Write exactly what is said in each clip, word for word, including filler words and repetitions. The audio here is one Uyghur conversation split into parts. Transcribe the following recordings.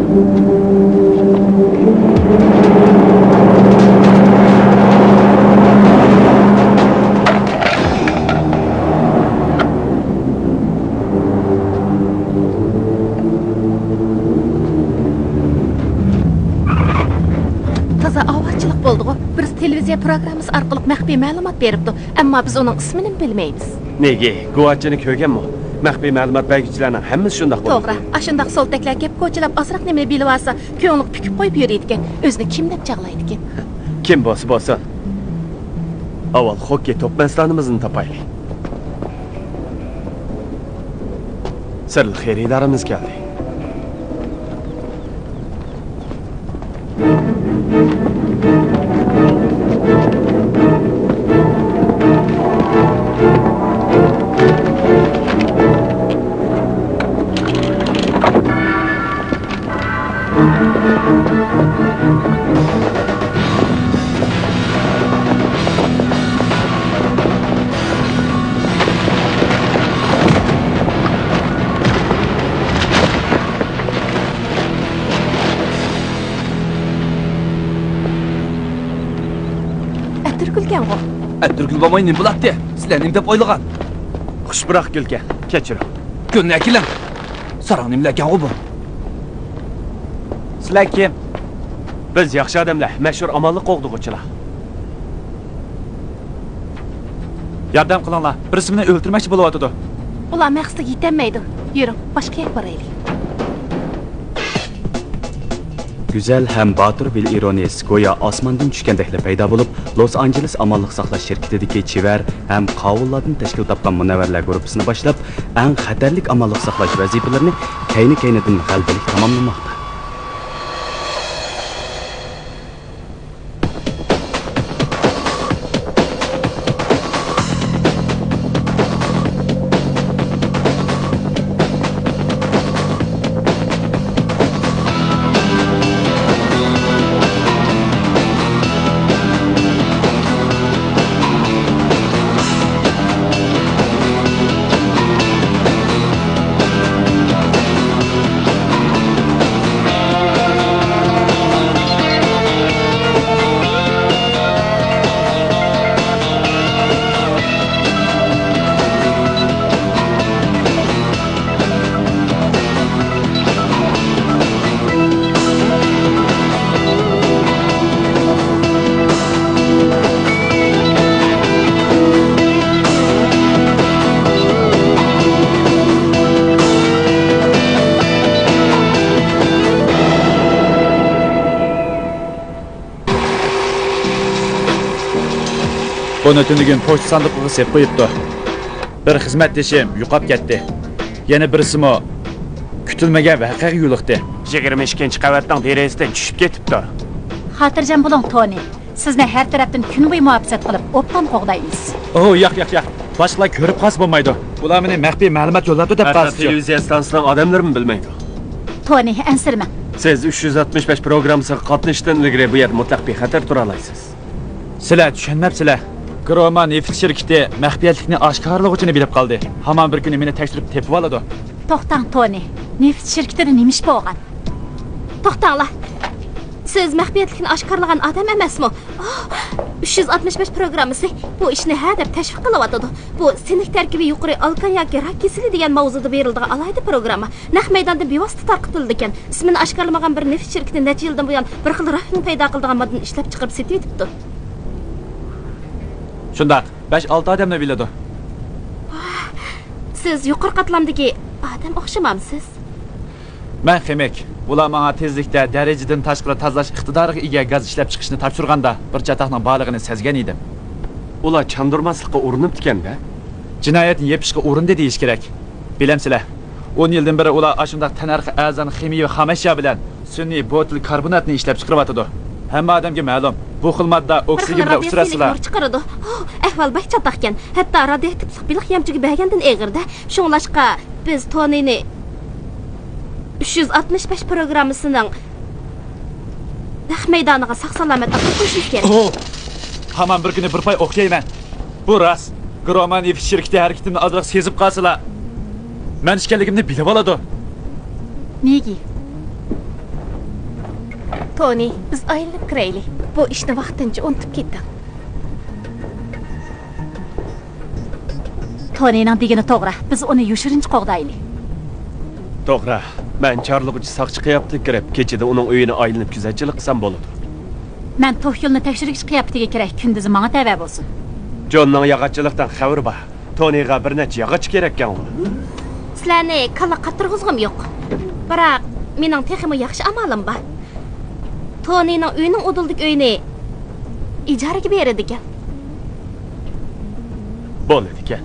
تازا ئاۋارىچىلىق بولدىغۇ. بىرسى تېلېۋىزىيە پروگراممىسى ئارقىلىق مەخپىي مەلۇمات بېرىپتۇ، ئەمما بىز ئۇنىڭ ئىسمىنىمۇ بىلمەيمىز. نېگى، گۇۋاچىنى كۆرگەنمۇ؟ مەخپىي مەلۇمات بەرگۈچىلەرنىڭ ھەممىسى شۇنداق بولىدۇ. توغرا، ئاشۇنداق سولتەكلەر گەپ-گوچىلاپ ئازراق نېمىنى بىلىۋالسا، كۆڭلىگە پۈكۈپ قويۇپ يۈرىدىكەن. ئۆزىنى كىم دەپ چاغلايدىكەن؟ كىم بولسا بولسۇن. ئاۋۋال خوككېي توپ مەستانىمىزنى تاپايلى. سىرلىق خېرىدارىمىز كەلدى. ئەتىرگۈلكەنغۇ؟ ئەتىرگۈل بولماي نېمە بولاتتى؟ سىلەر نېمە دەپ ئويلىغان؟ خۇش پۇراق گۈلكەن، كەچۈرۈڭ. گۈلنى ئەكېلىڭ. ساراڭ نېمىلەركەنغۇ بۇ؟ سىلەر كىم؟ بىز ياخشى ئادەملەر، مەشھۇر ئامانلىق قوغدىغۇچىلار. ياردەم قىلىڭلار، بىرسى مېنى ئۆلتۈرمەكچى بولۇۋاتىدۇ. ئۇلار مەقسىتىگە يېتەلمەيدۇ. يۈرۈڭ، باشقا يەرگە بارايلى. گۈزەل ھەم باتۇر ۋىل ئىرونىس گويا ئاسماندىن چۈشكەندەكلا پەيدا بولۇپ، لوس ئانژېلېس ئامانلىق ساقلاش شىركىتىدىكى چېۋەر ھەم قاۋۇللاردىن تەشكىل تاپقان مۇنەۋۋەرلەر گۇرۇپپىسىنى باشلاپ، ئەڭ خەتەرلىك ئامانلىق ساقلاش ۋەزىپىلىرىنى كەينى-كەينىدىن غەلىبىلىك تاماملىماقتا. بۇنى تۈنۈگۈن پوچتا ساندۇقىغا سېلىپ قويۇپتۇ. بىر خىزمەتدىشىم يوقاپ كەتتى. يەنە بىرسىمۇ كۈتۈلمىگەن ۋەقەگە يولۇقتى. يىگىرمە ئىككىنچى قەۋەتنىڭ دېرىزىسىدىن چۈشۈپ كېتىپتۇ. خاتىرجەم بولۇڭ، تونى. سىزنى ھەر تەرەپتىن كۈن بويى مۇھاپىزەت قىلىپ، ئوبدان قوغدايمىز. ئوھ، ياق، ياق، ياق. باشقىلار كۆرۈپ قالسا بولمايدۇ. ئۇلار مېنى مەخپىي مەلۇمات يوللاپتۇ دەپ قالسىچۇ. تېلېۋىزىيە ئىستانسىسىنىڭ ئادەملىرىمۇ بىلمەيدۇ. تونى، ئەنسىرىمەڭ. سىز ئۈچ يۈز ئاتمىش بەش پروگراممىسىغا قاتنىشىشتىن ئىلگىرى بۇ يەردە مۇتلەق بىخەتەر تۇرالايسىز. سىلەر چۈشەنمەپسىلەر. گروما نېفىت شىركىتى مەخپىيەتلىكنى ئاشكارىلىغۇچىنى بىلىپ قالدى. ھامان بىر كۈنى مېنى تەكشۈرۈپ تېپىۋالىدۇ. توختاڭ، تونى. نېفىت شىركىتىدە نېمە ئىش بولغان؟ توختاڭلار. سىز مەخپىيەتلىكنى ئاشكارىلىغان ئادەم ئەمەسمۇ؟ ئۈچ يۈز ئاتمىش بەش پروگراممىسى بۇ ئىشنى ھە دەپ تەشۋىق قىلىۋاتىدۇ. بۇ سىنك تەركىبى يۇقىرى ئالكان ياكى راك كېسىلى دېگەن ماۋزۇدا بېرىلىدىغان ئالاھىدە پروگرامما. نەق مەيداندىن بىۋاسىتە تارقىتىلىدىكەن. ئىسمىنى ئاشكارىلىمىغان بىر نېفىت شىركىتى نەچچە يىلدىن بۇيان بىر خىل راكنىڭ پەيدا قىلىدىغان ماددىنى ئىشلەپچىقىرىپ سېتىۋېتىپتۇ. شۇنداق، بەش-ئالتە ئادەملا بىلىدۇ. سىز يۇقىرى قاتلامدىكى ئادەم ئوخشىمامسىز؟ مەن خىمىك. ئۇلار ماڭا تېزلىكتە دەرىجىدىن تاشقىرى تازىلاش ئىقتىدارىغا ئىگە گاز ئىشلەپچىقىشنى تاپشۇرغاندا، بىر چاتاقنىڭ بارلىقىنى سەزگەن ئىدىم. ئۇلار چاندۇرماسلىققا ئۇرۇنۇپتىكەن-دە. جىنايەتنى يېپىشقا ئۇرۇندى دېيىش كېرەك. بىلەمسىلەر، ئون يىلدىن بېرى ئۇلار ئاشۇنداق تەننەرخ ئەرزان خىمىيەۋى خام ئەشيا بىلەن سۈنئىي بۇتىل كاربوناتنى ئىشلەپچىقىرىۋاتىدۇ. ھەممە ئادەمگە مەلۇم، بۇ خىل ماددا ئوكسىگېن بىلەن ئۇچراشسىلا. نۇر چىقىرىدۇ. ئەھۋال بەك چاتاقكەن. ھەتتا رادىيئاكتىپلىق بېلىق يەمچۈكى بەرگەندىن ئېغىر-دە. شۇڭلاشقا بىز تونىنى ئۈچ يۈز ئاتمىش بەش پروگراممىسىنىڭ نەق مەيدانىغا ساق-سالامەت ئاپىرىپ قويۇشىمىز كېرەك. ئوھ! ھامان بىر كۈنى بىر پاي ئوق يەيمەن. بۇ راست. گروما نېفىت شىركىتى ھەرىكىتىمنى ئازراق سېزىپ قالسىلا، مەن ئىكەنلىكىمنى بىلىۋالىدۇ. نېگى؟ تونى، بىز ئايلىنىپ كىرەيلى. بۇ ئىشنى ۋاقتىنچە ئۇنتۇپ كېتىڭ. تونىنىڭ دېگىنى توغرا، بىز ئۇنى يوشۇرۇنچە قوغدايلى. توغرا، مەن چارلىغۇچى ساقچى قىياپىتىگە كىرىپ، كېچىدە ئۇنىڭ ئۆيىنى ئايلىنىپ كۆزەتچىلىك قىلسام بولىدۇ. مەن توخيۇلنى تەكشۈرگۈچى قىياپىتىگە كىرەي، كۈندۈزى ماڭا تەۋە بولسۇن. جوننىڭ ياغاچچىلىقتىن خەۋىرى بار. تونىغا بىر نەچچە ياغاچ كېرەككەنغۇ؟ سىلەرنى كاللا قاتتۇرغۇزغۇم يوق. بىراق، مېنىڭ تېخىمۇ ياخشى ئامالىم بار. تونىنىڭ ئۆيىنىڭ ئۇدۇلىدىكى ئۆينى ئىجارىگە بېرىدىكەن. بولىدىكەن.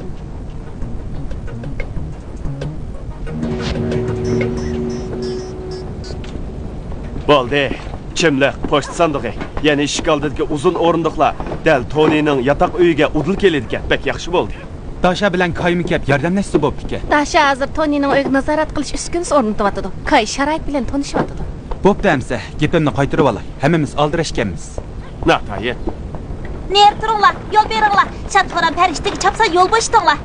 بولدى. چىملىق، پوچتا ساندۇقى، يەنە ئىشىك ئالدىدىكى ئۇزۇن ئورۇندۇقلار دەل تونىنىڭ ياتاق ئۆيىگە ئۇدۇل كېلىدىكەن. بەك ياخشى بولدى. داشا بىلەن كايمۇ كەپ ياردەملەشسە بوپتىكەن. داشا ھازىر تونىنىڭ ئۆيىگە نازارەت قىلىش ئۈسكۈنىسى ئورنىتىۋاتىدۇ. كاي شارائىت بىلەن تونۇشۇۋاتىدۇ. بوپتۇ ئەمسە، گېپىمنى قايتۇرۇۋالاي. ھەممىمىز ئالدىراشكەنمىز. ناتايىن. نېرى تۇرۇڭلار، يول بېرىڭلار. شاد خورام پەرىشتىگە چاپسان يول بوشىتىڭلار.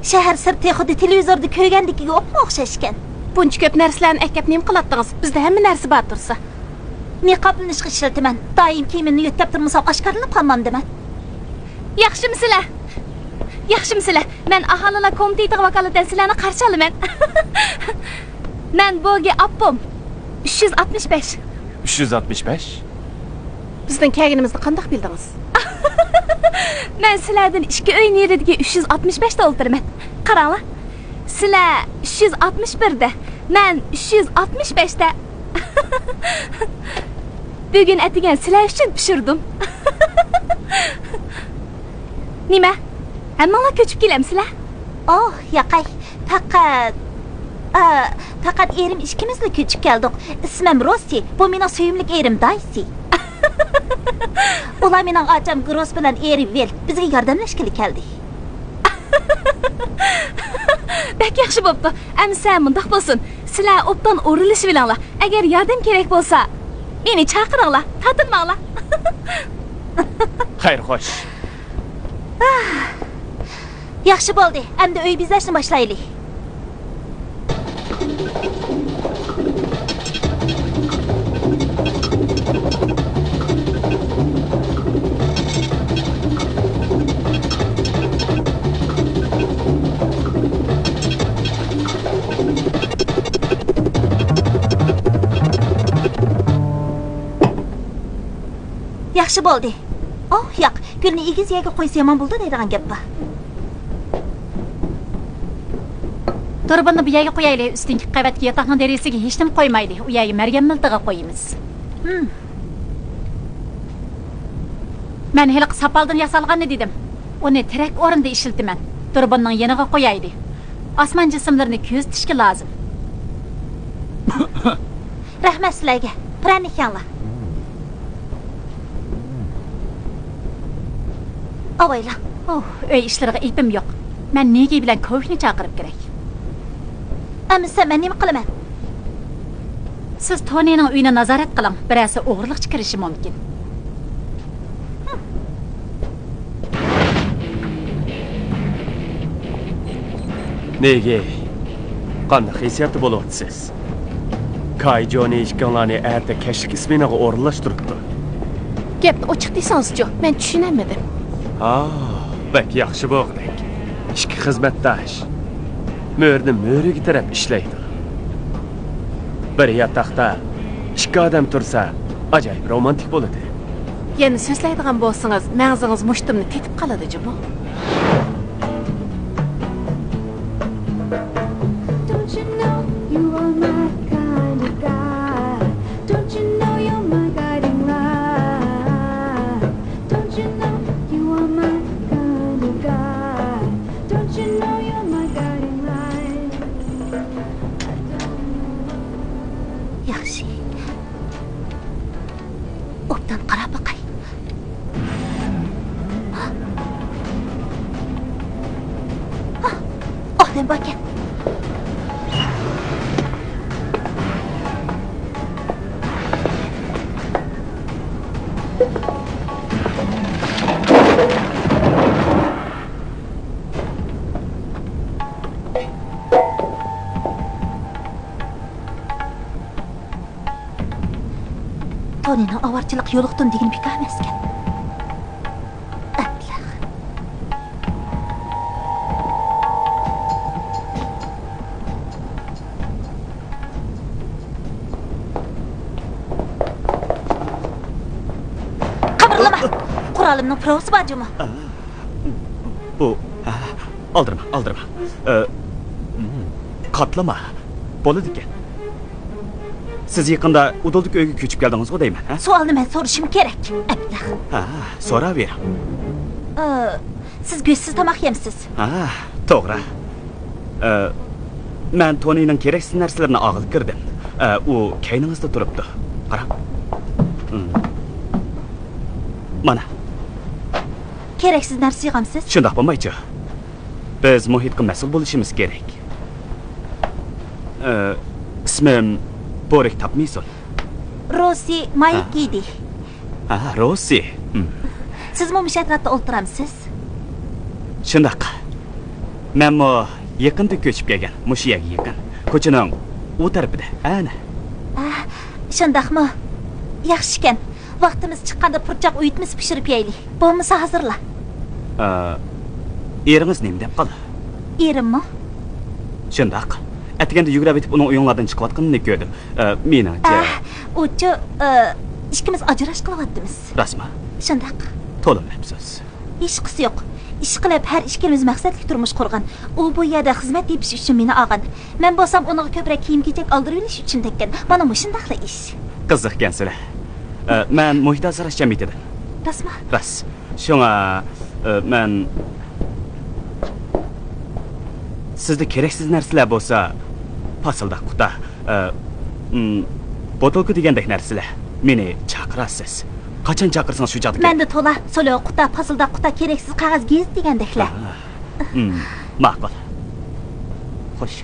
شەھەر سىرتى خۇددى تېلېۋىزوردا كۆرگەندىكىگە ئوپمۇ ئوخشاش ئىكەن. بۇنچە كۆپ نەرسىلەرنى ئەكەپ نېمە قىلاتتىڭىز؟ بىزدە ھەممە نەرسە بار تۇرسا. نىقابلىنىشقا ئىشلىتىمەن. دائىم كىيىمىمنى يۆتكەپ تۇرمىسام ئاشكارىلىنىپ قالمامدىمەن. ياخشىمۇ سىلەر؟ ياخشىمۇ سىلەر؟ مەن ئاھالىلەر كومىتېتىغا ۋاكالىتەن سىلەرنى قارشى ئالىمەن. مەن بوگى ئاپپوم. ئۈچ يۈز ئاتمىش بەش. ئۈچ يۈز ئاتمىش بەش؟ بىزنىڭ كەلگىنىمىزنى قانداق بىلدىڭىز؟ مەن سىلەردىن ئىككى ئۆي نېرىدىكى ئۈچ يۈز ئاتمىش بەشتە ئولتۇرىمەن. قاراڭلار. سىلەر ئۈچ يۈز ئاتمىش بىردە، مەن ئۈچ يۈز ئاتمىش بەشتە. بۈگۈن ئەتىگەن سىلەر ئۈچۈن پىشۇردۇم. نېمە؟ ھەممىڭلار كۆچۈپ كېلەمسىلەر؟ ئوھ، ياقەي. پەقەت، ئا، پەقەت ئېرىم ئىككىمىزلا كۆچۈپ كەلدۇق. ئىسمىم روسسى. بۇ مېنىڭ سۆيۈملۈك ئېرىم دايسى. ئۇلار مېنىڭ ئاچام گروس بىلەن ئېرى ۋىل بىزگە ياردەملەشكىلى كەلدى. بەك ياخشى بوپتۇ. ئەمىسە مۇنداق بولسۇن. سىلەر ئوبدان ئورۇنلىشىۋېلىڭلار. ئەگەر ياردەم كېرەك بولسا، مېنى چاقىرىڭلار، تارتىنماڭلار. خەير، خوش. ياخشى بولدى. ئەمدى ئۆي بېزەشنى باشلايلى. ياخشى بولدى. ئوھ، ياق، گۈلنى ئېگىز يەرگە قويسا يامان بولىدۇ دەيدىغان گەپ بار. دۇربۇننى بۇ يەرگە قويايلى، ئۈستۈنكى قەۋەتتىكى ياتاقنىڭ دېرىزىسىگە ھېچنېمە قويمايلى، ئۇ يەرگە مەرگەن مىلتىقى قويىمىز. ھىم. مەن ھېلىقى ساپالدىن ياسالغاننى دېدىم. ئۇنى تىرەك ئورنىدا ئىشلىتىمەن. دۇربۇننىڭ يېنىغا قويايلى. ئاسمان جىسىملىرىنى كۆزىتىشكە لازىم. رەھمەت سىلەرگە. پىرەنىك يەڭلار. ئاۋايلا. ئوھ، ئۆي ئىشلىرىغا ئېپىم يوق. مەن نېگى بىلەن كوۋىكنى چاقىرىپ كىرەي. ئەمىسە مەن نېمە قىلىمەن؟ سىز تونىنىڭ ئۆيىنى نازارەت قىلىڭ، بىرەرسى ئوغرىلىقچە كىرىشى مۇمكىن. نېگى، قانداق ھېسسىياتتا بولۇۋاتىسىز؟ كاي جونى ئىككىڭلارنى ئەتە كەچلىك ئىسمېناغا ئورۇنلاشتۇرۇپتۇ. گەپنى ئوچۇق دېسىڭىزچۇ، مەن چۈشىنەلمىدىم. ھا، بەك ياخشى بولغۇدەك. ئىككى خىزمەتداش مۆرىدىن مۆرىگە تەرەپ ئىشلەيدۇ. بىر ياتاقتا ئىككى ئادەم تۇرسا، ئاجايىپ رومانتىك بولىدۇ. يەنە سۆزلەيدىغان بولسىڭىز، مەڭزىڭىز مۇشتۇمنى تېتىپ قالىدۇ جۇمۇ. Don't you know you are my kind of guy? Don't you know you're my guiding light? Don't you know you are my kind of guy? Don't you know you're my guiding light? ياخشى. ئوبدان قاراپ باقاي. ئادەم باركەن. تونىنىڭ ئاۋارىچىلىققا يولۇقتۇم دېگىنى بىكار ئەمەسكەن. ئەبلەخ. قىمىرلىما! قورالىمنىڭ پىروسى بار جۇمۇ. بۇ، ھە، ئالدىرىما، ئالدىرىما. ئە، قاتلىما. بولىدىكەن. سىز يېقىندا ئۇدۇلدىكى ئۆيگە كۆچۈپ كەلدىڭىزغۇ دەيمەن، ھە؟ سوئالنى مەن سورىشىم كېرەك. ئەبلەخ. ھە، سوراۋېرىڭ. ئە، سىز گۆشسىز تاماق يەمسىز؟ ھە، توغرا. ئە، مەن تونىنىڭ كېرەكسىز نەرسىلىرىنى ئالغىلى كىردىم. ئە، ئۇ كەينىڭىزدە تۇرۇپتۇ. قاراڭ. مم. مانا. كېرەكسىز نەرسە يىغامسىز؟ شۇنداق بولمايچۇ. بىز مۇھىتقا مەسئۇل بولۇشىمىز كېرەك. ئە، ئىسمىم بورىك تاپمىسۇن. روسى مايكىدى. ھە، روسى. ھىم. سىزمۇ مۇشۇ ئەتراپتا ئولتۇرامسىز؟ شۇنداق. مەنمۇ يېقىندا كۆچۈپ كەلگەن، مۇشۇ يەرگە يېقىن. كوچىنىڭ ئۇ تەرىپىدە، ئەنە. ئە، شۇنداقمۇ؟ ياخشىكەن. ۋاقتىمىز چىققاندا پۇرچاق ئۇيۇتمىسى پىشۇرۇپ يەيلى. بولمىسا ھازىرلا. ئە، ئېرىڭىز نېمە دەپ قالدى؟ ئېرىممۇ؟ شۇنداق. ئەتىگەندە يۈگۈرۈۋېتىپ ئۇنىڭ ئۆيۈڭلاردىن چىقىۋاتقىنىنى كۆردۈم. ئە، مېنىڭچە. ئە، ئۇچۇ، ئە، ئىككىمىز ئاجراش قىلىۋاتىمىز. راستمۇ؟ شۇنداق. تولىمۇ ئەپسۇس. ھېچقىسى يوق. ئىشقىلىپ، ھەر ئىككىمىز مەقسەتلىك تۇرمۇش قۇرغان. ئۇ بۇ يەردە خىزمەت تېپىش ئۈچۈن مېنى ئالغان. مەن بولسام ئۇنىڭغا كۆپرەك كىيىم-كېچەك ئالدۇرۇۋېلىش ئۈچۈن تەگكەن. مانا مۇشۇنداقلا ئىش. قىزىقكەنسىلەر. ئە، مەن مۇھىت ئاسراش جەمئىيىتىدىن. راستمۇ؟ راست. شۇڭا، ئە، مەن سىزدە كېرەكسىز نەرسىلەر بولسا، پاسىلداق قۇتا، ئە، ئىم، بوتۇلكا دېگەندەك نەرسىلەر. مېنى چاقىرارسىز. قاچان چاقىرسىڭىز شۇ چاغدا كېلىڭ. مەندە تولا، سولو قۇتا، پاسىلداق قۇتا، كېرەكسىز قەغەز، گېزىت دېگەندەكلەر. ھا. ئىم، ماقۇل. خوش.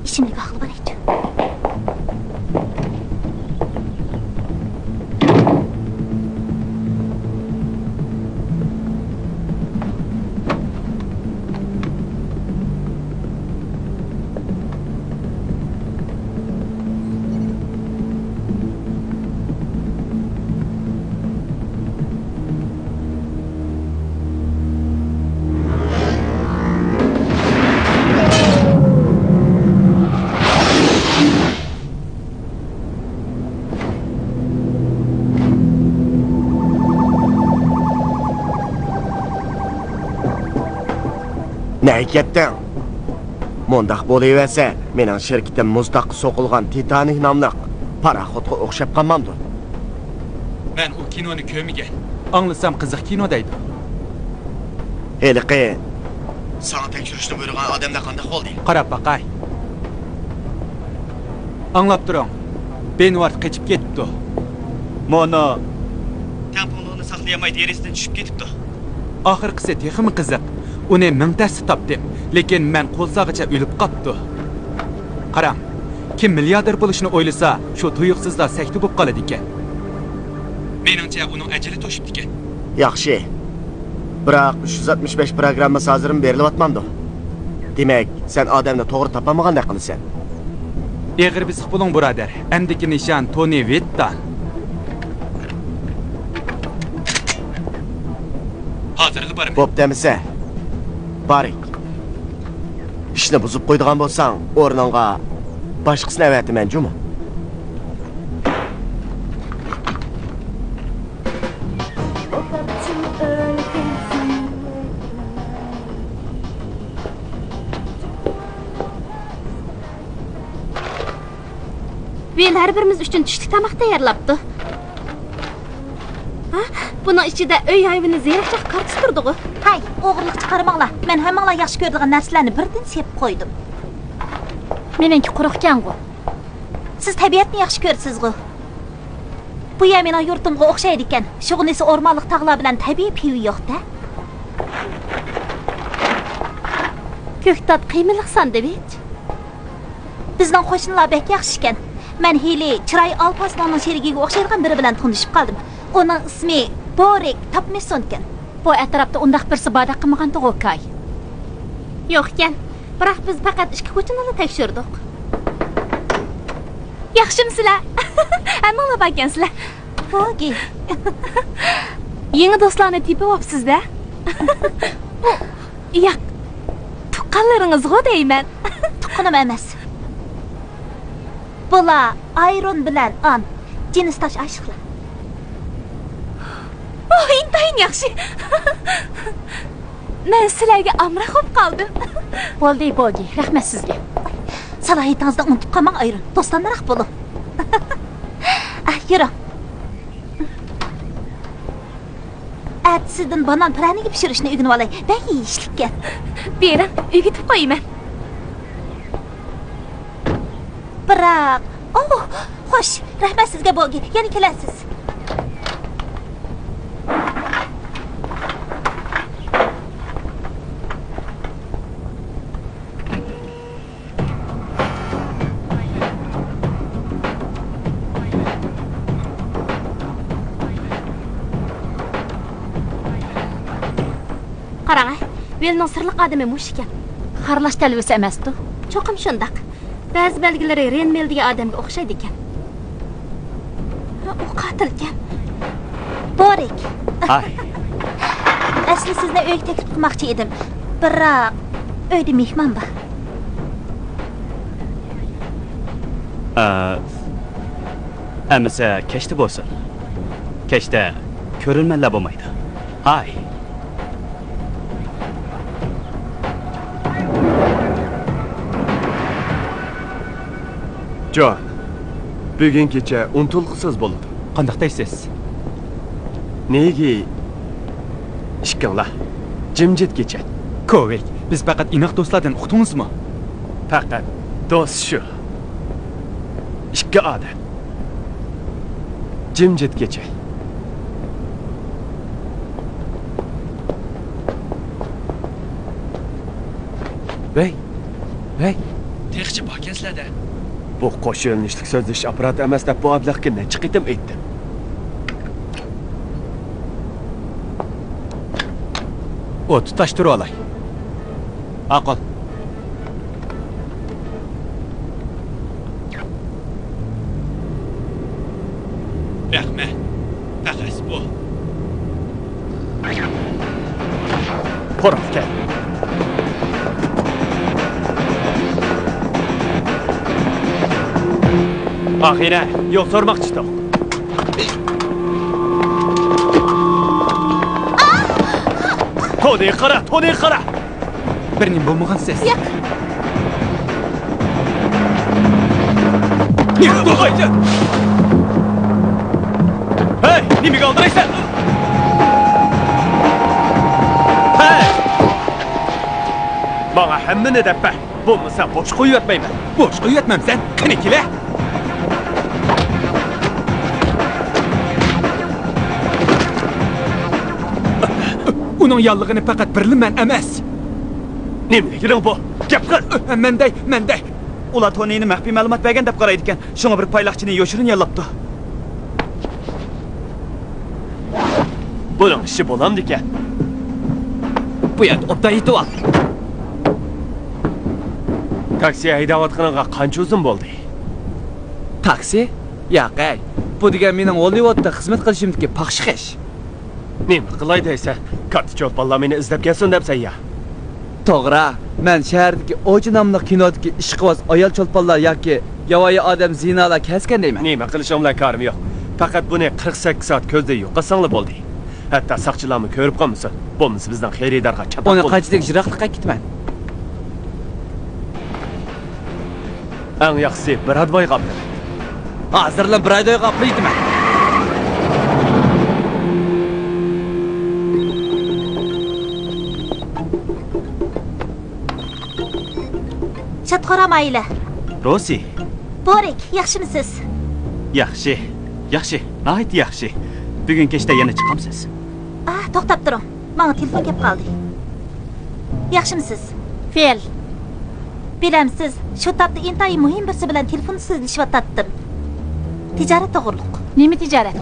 ئىچىملىك ئاقىل بار ئىكەن. نەگە كەتتىڭ؟ مۇنداق بولۇۋەرسە، مېنىڭ شىركىتىم مۇز تاغقا سوقۇلغان تىتانىك ناملىق پاراخوتقا ئوخشاپ قالمامدۇ؟ مەن ئۇ كىنونى كۆرمىگەن. ئاڭلىسام قىزىق كىنو دەيدۇ. ھېلىقى ساڭا تەكشۈرۈشنى بۇيرۇغان ئادەملەر قانداق بولدى؟ قاراپ باقاي. ئاڭلاپ تۇرۇڭ. بېنۋارت قېچىپ كېتىپتۇ. مونو تەڭپۇڭلۇقىنى ساقلىيالماي دېرىزىدىن چۈشۈپ كېتىپتۇ. ئاخىرقىسى تېخىمۇ قىزىق. ئۇنى مىڭ تەستە تاپتىم، لېكىن مەن قول ساغىچە ئۆلۈپ قاپتۇ. قاراڭ، كىم مىلياردېر بولۇشنى ئويلىسا، شۇ تۇيۇقسىزلا سەكتە بولۇپ قالىدىكەن. مېنىڭچە، ئۇنىڭ ئەجىلى توشۇپتىكەن. ياخشى. بىراق، ئۈچ يۈز ئاتمىش بەش پىروگراممىسى ھازىرمۇ بېرىلىۋاتمامدۇ؟ دېمەك، سەن ئادەمنى توغرا تاپالمىغاندەك قىلىسەن. ئېغىر بېسىق بولۇڭ، بۇرادەر. ئەمدىكى نىشان تونى ۋىتتان. ھازىرلا بارىمەن. بوپتۇ ئەمىسە. بارىك. ئىشنى بۇزۇپ قويىدىغان بولساڭ، ئورنۇڭغا باشقىسىنى ئەۋەتىمەن جۇمۇ. ۋىل ھەر بىرىمىز ئۈچۈن چۈشلۈك تاماق تەييارلاپتۇ. ھا، بۇنىڭ ئىچىدە ئۆي ھايۋىنى زېرەكچاق كارتىسى تۇرىدىغۇ. ھەي، ئوغرىلىقچە قارىماڭلار. مەن ھەممىڭلار ياخشى كۆرىدىغان نەرسىلەرنى بىردىن سېپىپ قويدۇم. مېنىڭكى قۇرۇقكەنغۇ. سىز تەبىئەتنى ياخشى كۆرىسىزغۇ؟ بۇ يەر مېنىڭ يۇرتۇمغا ئوخشايدىكەن. شۇغىنىسى ئورمانلىق تاغلار بىلەن تەبىئىي پىۋى يوق-دە. كۆكتات قىيمىلىق ساندۋىچ. بىزنىڭ قوشنىلار بەك ياخشىكەن. مەن ھېلى چىراي ئالپاسنىڭ شېرىكىگە ئوخشايدىغان بىرى بىلەن تونۇشۇپ قالدىم. ئۇنىڭ ئىسمى بورىك تاپمىسونكەن. بۇ ئەتراپتا ئۇنداق بىرسى باردەك قىلمىغانتىغۇ، كاي؟ يوقكەن. بىراق بىز پەقەت ئىككى كوچىنىلا تەكشۈردۇق. ياخشىمۇسىلەر؟ ھەممىڭلار باركەنسىلەر. بوگى. يېڭى دوستلارنى تېپىۋاپسىز-دە. ياق، تۇغقانلىرىڭىزغۇ دەيمەن. تۇغقىنىم ئەمەس. بۇلار ئايرون بىلەن ئان، جىنسداش ئاشىقلار. ئوھ، ئىنتايىن ياخشى. مەن سىلەرگە ئامراق بولۇپ قالدىم. بولدى، بوگى، رەھمەت سىزگە. سالاھىيىتىڭىزنى ئۇنتۇپ قالماڭ، ئايرون. دوستانراق بولۇڭ. ئە، يۈرۈڭ. ئەتە سىزدىن بانان پىرەنىگە پىشۇرۇشنى ئۆگىنىۋالاي. بەك يېيىشلىككەن. بېرىڭ، ئۆگىتىپ قويىمەن. بىراق، ئوھ، خوش، رەھمەت سىزگە، بوگى. يەنە كېلەرسىز. قاراڭە، ۋىلنىڭ سىرلىق ئادىمى مۇشۇ ئىكەن. خارلاش تەلۋىسى ئەمەستۇ؟ چوقۇم شۇنداق. بەزى بەلگىلىرى رېن مېل دېگەن ئادەمگە ئوخشايدىكەن. ئۇ قاتىلكەن. بورىك. ھاي. ئەسلى سىزنى ئۆيگە تەكلىپ قىلماقچى ئىدىم. بىراق، ئۆيدە مېھمان بار. ئە، ئەمىسە كەچتە بولسۇن. كەچتە كۆرۈرمەنلەر بولمايدۇ. ھاي. جان، بۈگۈن كېچە ئۇنتۇلغۇسىز بولىدۇ. قانداق دەيسىز؟ نېگى ئىككىڭلار جىمجىت كېچە. كوۋىك، بىز پەقەت ئىناق دوستلاردىن، ئۇقتىڭىزمۇ؟ پەقەت دوست شۇ. ئىككى ئادەم. جىمجىت كېچە. ۋەي، ۋەي. تېخىچە باركەنسىلەر-دە. بۇ قوش يۆنىلىشلىك سۆزلىشىش ئاپپاراتى ئەمەس دەپ بۇ ئابلەخكە نەچچە قېتىم ئېيتتىم. ئوت تۇتاشتۇرۇۋالاي. ئاقىل. رەھمەت. پەقەت بۇ. قۇرۇق گەپ. ئاخىرى يول سورىماقچىدۇق. تونى قارا، تونى قارا! بىر نېمە بولمىغانسىز؟ ياق. ھەي، نېمىگە ئالدىرايسەن؟ ھەي! ماڭا ھەممىنى دەپ بەر. بولمىسا بوش قويۇۋەتمەيمەن. بوش قويۇۋەتمەمسەن؟ قېنى كېلە! ئۇنىڭ ياللىغىنى پەقەت بىرلا مەن ئەمەس. نېمە دېگىنىڭ بۇ؟ گەپ قىل! مەن دەي، مەن دەي. ئۇلار تونىنى مەخپىي مەلۇمات بەرگەن دەپ قارايدىكەن. شۇڭا بىر پايلاقچىنى يوشۇرۇن ياللاپتۇ. بۇنىڭ ئىشى بولامدىكەن؟ بۇ يەردە ئوبدان يېتىۋال. تاكسى ھەيدەۋاتقىنىڭغا قانچە ئۇزۇن بولدى؟ تاكسى؟ ياق ھەي. بۇ دېگەن مېنىڭ ھوللىۋودتا خىزمەت قىلىشىمدىكى پاخشىخىش. نېمە قىلاي دەيسەن؟ كاتتا چولپانلار مېنى ئىزدەپ كەلسۇن دەپسەن يا؟ توغرا، مەن شەھەردىكى ئوچى ناملىق كىنودىكى ئىشقىۋاز ئايال چولپانلار ياكى ياۋايى ئادەم زىنالار كەلسىكەن دەيمەن. نېمە قىلىشىڭ بىلەن كارىم يوق. پەقەت بۇنى قىرىق سەككىز سائەت كۆزدىن يوقاتساڭلا بولدى. ھەتتا ساقچىلارمۇ كۆرۈپ قالمىسۇن. بولمىسا بىزنىڭ خېرىدارغا چاتاق بولىدۇ. ئۇنى قانچىلىك يىراقلىققا كېتىمەن؟ ئەڭ ياخشىسى برادۋايغا ئاپىرىڭ. ھازىرلا برادۋايغا ئاپىرىۋېتىمەن. شادخورام ئائىلە. روسى. بورىك، ياخشىمۇسىز؟ ياخشى، ياخشى، ناھايىتى ياخشى. بۈگۈن كەچتە يەنە چىقامسىز؟ ئاھ، توختاپ تۇرۇڭ. ماڭا تېلېفون كەپ قالدى. ياخشىمۇسىز؟ فىل. بىلەمسىز، شۇ تاپتا ئىنتايىن مۇھىم بىرسى بىلەن تېلېفوندا سۆزلىشىۋاتاتتىم. تىجارەت توغرۇلۇق. نېمە تىجارەت؟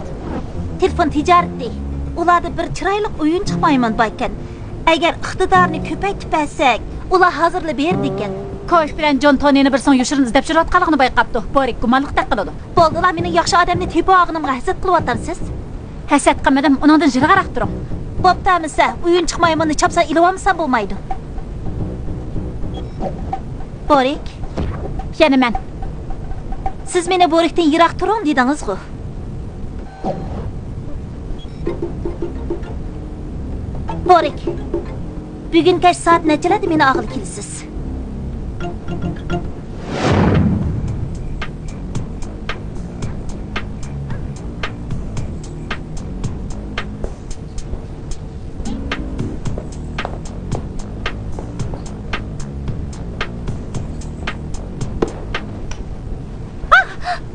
تېلېفون تىجارىتى. ئۇلاردا بىر چىرايلىق ئويۇنچۇق مايمۇن باركەن. ئەگەر ئىقتىدارنى كۆپەيتىپ بەرسەك، ئۇلار ھازىرلا بېرىدىكەن. كوۋىك بىلەن جون تونىنى بىرسىنىڭ يوشۇرۇن ئىزدەپ يۈرۈۋاتقانلىقىنى بايقاپتۇ. بورىك گۇمانلىقتەك قىلىدۇ. بولدىلا، مېنىڭ ياخشى ئادەمنى تېپىۋالغىنىمغا ھەسەت قىلىۋاتامسىز؟ ھەسەت قىلمىدىم، ئۇنىڭدىن يىراقراق تۇرۇڭ. بوپتۇ ئەمىسە، ئويۇنچۇق مايمۇننى چاپسان ئېلىۋالمىسام بولمايدۇ. بورىك. يەنە مەن. سىز مېنى بورىكتىن يىراق تۇرۇڭ دېدىڭىزغۇ؟ بورىك، بۈگۈن كەچ سائەت نەچچىلەردە مېنى ئالغىلى كېلىسىز؟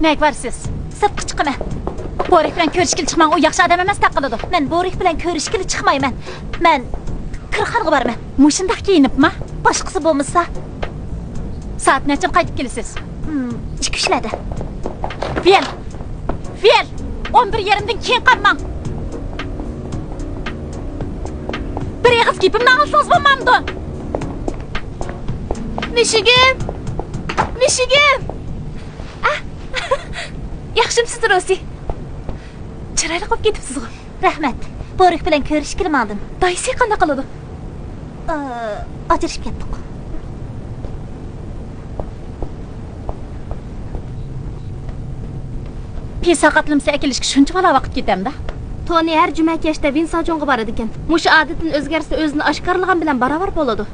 نەگە بارىسىز؟ سىرتقا چىقىمەن. بورىك بىلەن كۆرۈشكىلى چىقماڭ، ئۇ ياخشى ئادەم ئەمەستەك قىلىدۇ. مەن بورىك بىلەن كۆرۈشكىلى چىقمايمەن. مەن كىرخانىغا بارىمەن. مۇشۇنداق كىيىنىپما؟ باشقىسى بولمىسا. سائەت نەچچىدە قايتىپ كېلىسىز؟ ھىم، ئىككى ئۈچلەردە. فىيەل! فىيەل! ئون بىر يېرىمدىن كېيىن قالماڭ! بىر ئېغىز گېپىمنى ئاڭلىسىڭىز بولمامدۇ؟ مۈشۈگۈم! مۈشۈگۈم! ئەھ! ياخشىمسىز، روزى؟ چىرايلىق بولۇپ كېتىپسىزغۇ. رەھمەت. بورىك بىلەن كۆرۈشكىلى ماڭدىم. دايسى قانداق قىلىدۇ؟ ئاجرىشىپ كەتتۇق. پىي ساقاتلىمىسى ئەكېلىشكە شۇنچە بالا ۋاقىت كېتەمدۇ؟ تونى ھەر جۈمە كەچتە ۋىنساجۇڭغا بارىدىكەن. مۇشۇ ئادىتىنى ئۆزگەرتسە، ئۆزىنى ئاشكارىلىغان بىلەن باراۋەر بولىدۇ.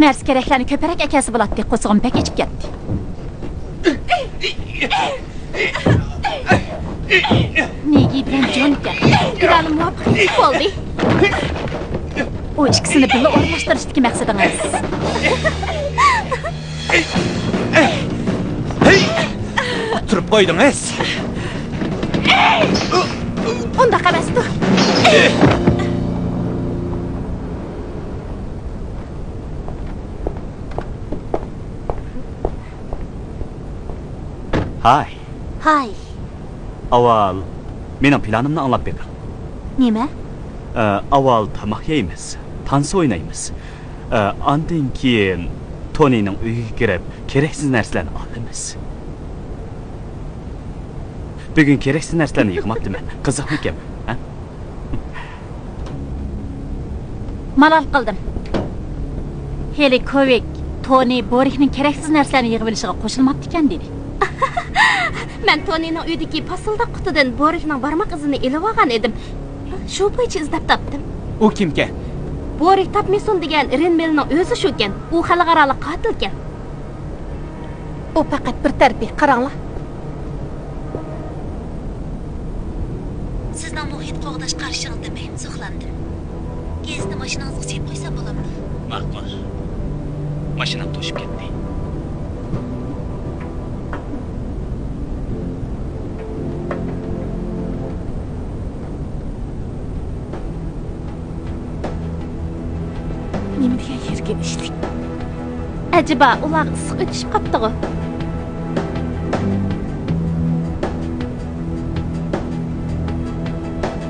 نەرسە-كېرەكلەرنى كۆپرەك ئەكەلسە بولاتتى، قورسىقىم بەك ئېچىپ كەتتى. مېگى بىلەن جون ئىكەن. بىرەرلا مۇۋەپپەقىيەتلىك بولدى. ئۇ ئىككىسىنى بىللە ئورۇنلاشتۇرۇشتىكى مەقسىتىڭىز؟ ھەي! ئۇتتۇرۇپ قويدىڭىز. ئۇنداق ئەمەستۇ. ھاي. ھاي. ئاۋۋال مېنىڭ پىلانىمنى ئاڭلاپ بېقىڭ. نېمە؟ ئە، ئاۋۋال تاماق يەيمىز، تانسا ئوينايمىز. ئە، ئاندىن كېيىن تونىنىڭ ئۆيىگە كىرىپ، كېرەكسىز نەرسىلەرنى ئالىمىز. بۈگۈن كېرەكسىز نەرسىلەرنى يىغماپتىمەن. قىزىقمىكىن؟ ھە؟ مالال قىلدىم. ھېلى كوۋىك، تونى بورىكنىڭ كېرەكسىز نەرسىلەرنى يىغىۋېلىشىغا قوشۇلماپتىكەن، دېدى. مەن تونىنىڭ ئۆيىدىكى پاسىلداق قۇتىدىن بورىكنىڭ بارماق ئىزىنى ئېلىۋالغان ئىدىم. شۇ بويىچە ئىزدەپ تاپتىم. ئۇ كىمكەن؟ بورىك تاپمىسۇن دېگەن رېنمېلنىڭ ئۆزى شۇكەن. ئۇ خەلقئارالىق قاتىلكەن. ئۇ پەقەت بىر تەرىپى، قاراڭلار. سىزنىڭ مۇھىت قوغداش قارىشىڭىزدىن بەكمۇ زوقلاندىم. گېزىتنى ماشىنىڭىزغا سېلىپ قويسام بولامدۇ؟ ماقۇل. ماشىنام توشۇپ كەتتى. نېمە دېگەن يىرگىن ئىشلىك. ئەجەبا، ئۇلارغا ئىسسىق ئۆتۈشۈپ قاپتىغۇ؟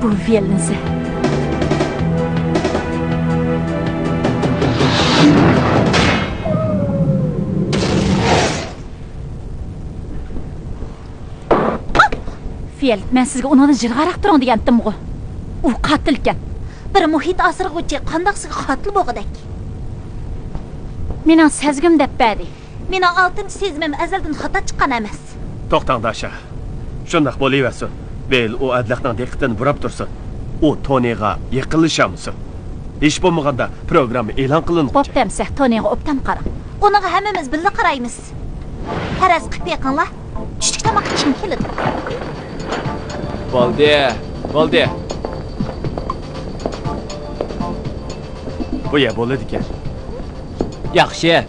بۇ ۋىيەلنىسى. فىيەل، مەن سىزگە ئۇنىڭدىن يىراقراق تۇرۇڭ دېگەنتىمغۇ. ئۇ قاتىلكەن. بىر مۇھىت ئاسرىغۇچى قانداقسىغا قاتىل بولغۇدەك؟ مېنىڭ سەزگۈم دەپ بەردى. مېنىڭ ئالتىنچى سېزىمىم ئەزەلدىن خاتا چىققان ئەمەس. توختاڭ، داشا. شۇنداق بولۇۋەرسۇن. بېيل ئۇ ئەبلەخنىڭ دىققىتىنى بۇراپ تۇرسۇن. ئۇ تونىغا يېقىنلىشالمىسۇن. ھېچ بولمىغاندا پروگرامما ئېلان قىلىنغۇچە. بوپتۇ ئەمىسە، تونىغا ئوبدان قاراڭ. ئۇنىڭغا ھەممىمىز بىللە قارايمىز. پەرەز قىلىپ بېقىڭلار. چۈشلۈك تاماققا كىم كېلىدۇ؟ بولدى، بولدى. بۇ يەر بولىدىكەن. ياخشى.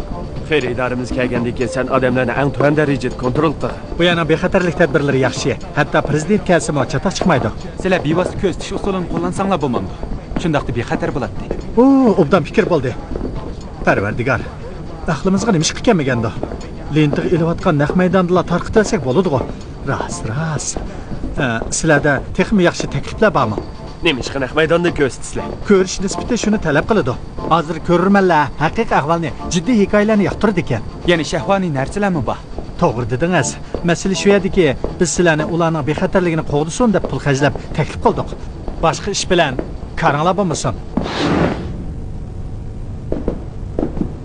خېرىدارىمىز كەلگەندىن كېيىن سەن ئادەملەرنى ئەڭ تۆۋەن دەرىجىدە كونترول قىل. بۇ يەرنىڭ بىخەتەرلىك تەدبىرلىرى ياخشى. ھەتتا پىرېزىدېنت كەلسىمۇ چاتاق چىقمايدۇ. سىلەر بىۋاسىتە كۆزىتىش ئۇسۇلىنى قوللانساڭلار بولمامدۇ؟ شۇنداقتا بىخەتەر بولاتتى. ئۇ، ئوبدان پىكىر بولدى. پەرۋەردىگار، ئەقلىمىزغا نېمە ئىش كەلمىگەندۇ؟ لېنتىغا ئېلىۋاتقان نەق مەيداندىلا تارقىتىۋەتسەك بولىدىغۇ؟ راست، راست. ئە، سىلەردە تېخىمۇ ياخشى تەكلىپلەر بارمۇ؟ نېمىشقا نەق مەيداندا كۆرسىتىسىلەر؟ كۆرۈش نىسبىتى شۇنى تەلەپ قىلىدۇ. ھازىر كۆرۈرمەنلەر ھەقىقىي ئەھۋالنى، جىددىي ھېكايىلەرنى ياقتۇرىدىكەن. يەنە شەھۋانىي نەرسىلەرمۇ بار. توغرا دېدىڭىز. مەسىلە شۇ يەردىكى، بىز سىلەرنى ئۇلارنىڭ بىخەتەرلىكىنى قوغدىسۇن دەپ پۇل خەجلەپ تەكلىپ قىلدۇق. باشقا ئىش بىلەن كارىڭلار بولمىسۇن.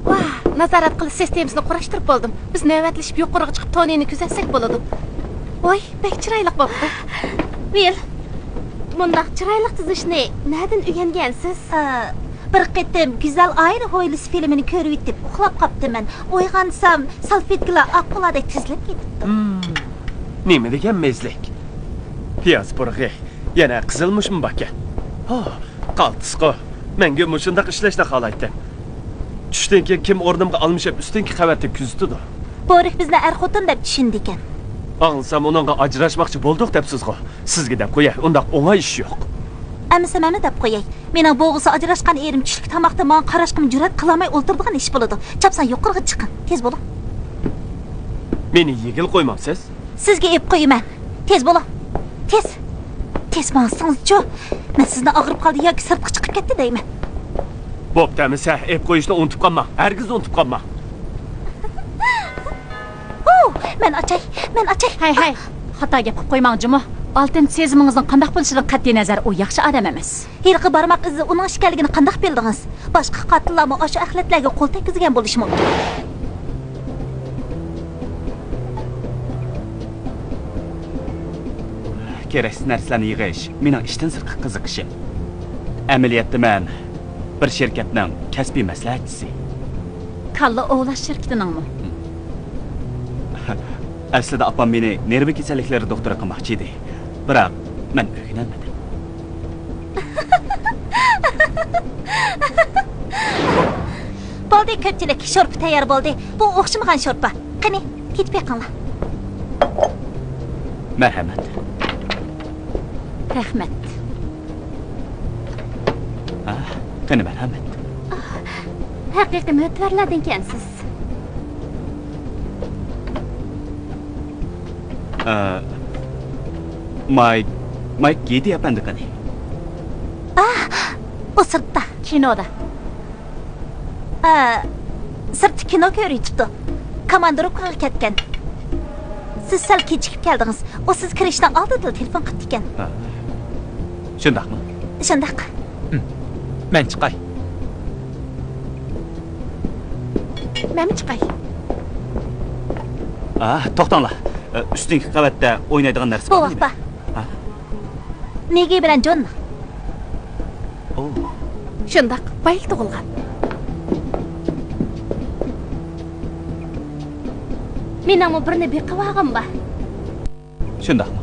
ۋاھ، نازارەت قىلىش سىستېمىسىنى قۇراشتۇرۇپ بولدۇم. بىز نۆۋەتلىشىپ يۇقىرىغا چىقىپ تونىنى كۆزەتسەك بولىدۇ. ۋاي، بەك چىرايلىق بوپتۇ. ۋىل، مۇنداق چىرايلىق تىزىشنى نەدىن ئۆگەنگەنسىز؟ ئا، بىر قېتىم گۈزەل ئائىلە ھويلىسى فىلىمىنى كۆرۈۋېتىپ ئۇخلاپ قاپتىمەن. ئويغانسام، سالفېتكىلار ئاق قۇلاردەك تىزىلىپ كېتىپتۇ. ھىم، نېمە دېگەن مېزلىك. پىياز پۇرىقى، يەنە قىزىلمۇچمۇ باركەن. ھا، قالتىسقۇ. مەنگۇ مۇشۇنداق ئىشلەشنى خالايتتىم. چۈشتىن كېيىن كىم ئورنۇمغا ئالمىشىپ ئۈستۈنكى قەۋەتتە كۆزىتىدۇ؟ بورىك بىزنى ئەر-خوتۇن دەپ چۈشىنىدىكەن. ئاڭلىسام ئۇنىڭغا ئاجراشماقچى بولدۇق دەپسىزغۇ. سىزگە دەپ قوياي، ئۇنداق ئوڭاي ئىش يوق. ئەمىسە مەنمۇ دەپ قوياي. مېنىڭ بولغۇسى ئاجراشقان ئېرىم چۈشلۈك تاماقتا ماڭا قاراشقىمۇ جۈرئەت قىلالماي ئولتۇرىدىغان ئىش بولىدۇ. چاپسان يۇقىرىغا چىقىڭ. تېز بولۇڭ. مېنى يېگىلى قويمامسىز؟ سىزگە ئېلىپ قويىمەن. تېز بولۇڭ. تېز. تېز ماڭسىڭىزچۇ. مەن سىزنى ئاغرىپ قالدى ياكى سىرتقا چىقىپ كەتتى دەيمەن. بوپتۇ ئەمىسە، ئېلىپ قويۇشنى ئۇنتۇپ قالماڭ. ھەرگىز ئۇنتۇپ قالماڭ. ھۇ، مەن ئاچاي، مەن ئاچاي. ھەي، ھەي، خاتا گەپ قىلىپ قويماڭ جۇمۇ. ئالتىنچى سېزىمىڭىزنىڭ قانداق بولۇشىدىن قەتئىي نەزەر، ئۇ ياخشى ئادەم ئەمەس. ھېلىقى بارماق ئىزى ئۇنىڭ ئىش ئىكەنلىكىنى قانداق بىلدىڭىز؟ باشقا قاتىللارمۇ ئاشۇ ئەخلەتلەرگە قول تەگكۈزگەن بولۇشى مۇمكىن. كېرەكسىز نەرسىلەرنى يىغىش مېنىڭ ئىشتىن سىرتقى قىزىقىشىم. ئەمەلىيەتتە مەن بىر شىركەتنىڭ كەسپىي مەسلىھەتچىسى. كاللا ئوۋلاش شىركىتىنىڭمۇ؟ ئەسلىدە ئاپام مېنى نېرۋا كېسەللىكلىرى دوختۇرى قىلماقچى ئىدى. بىراق مەن ئۆگىنەلمىدىم. بولدى، كۆپچىلىك، شورپا تەييار بولدى. بۇ ئوخشىمىغان شورپا. قېنى، تېتىپ بېقىڭلار. مەرھەمەت. رەھمەت. ئاھ، قېنى، مەرھەمەت. ھەقىقىي مۆتىۋەرلەردىنكەنسىز. ئە، مايك، مايك گېدى ئەپەندى قېنى؟ ئاھ، ئۇ سىرتتا. كىنودا. ھە، سىرتتا كىنو كۆرۈۋېتىپتۇ. كوماندىروپكىغا كەتكەن. سىز سەل كېچىكىپ كەلدىڭىز. ئۇ سىز كىرىشنىڭ ئالدىدىلا تېلېفون قىپتىكەن. ھە. شۇنداقمۇ؟ شۇنداق. ھىم. مەن چىقاي. مەنمۇ چىقاي. ئا، توختاڭلار. ئۈستۈنكى قەۋەتتە ئوينايدىغان نەرسە بارمۇ؟ بوۋاق بار. ھە؟ مېگى بىلەن جون. ئوۋ. شۇنداق، بايىلا تۇغۇلغان. مېنىڭمۇ بىرنى بېقىۋالغۇم بار. شۇنداقمۇ؟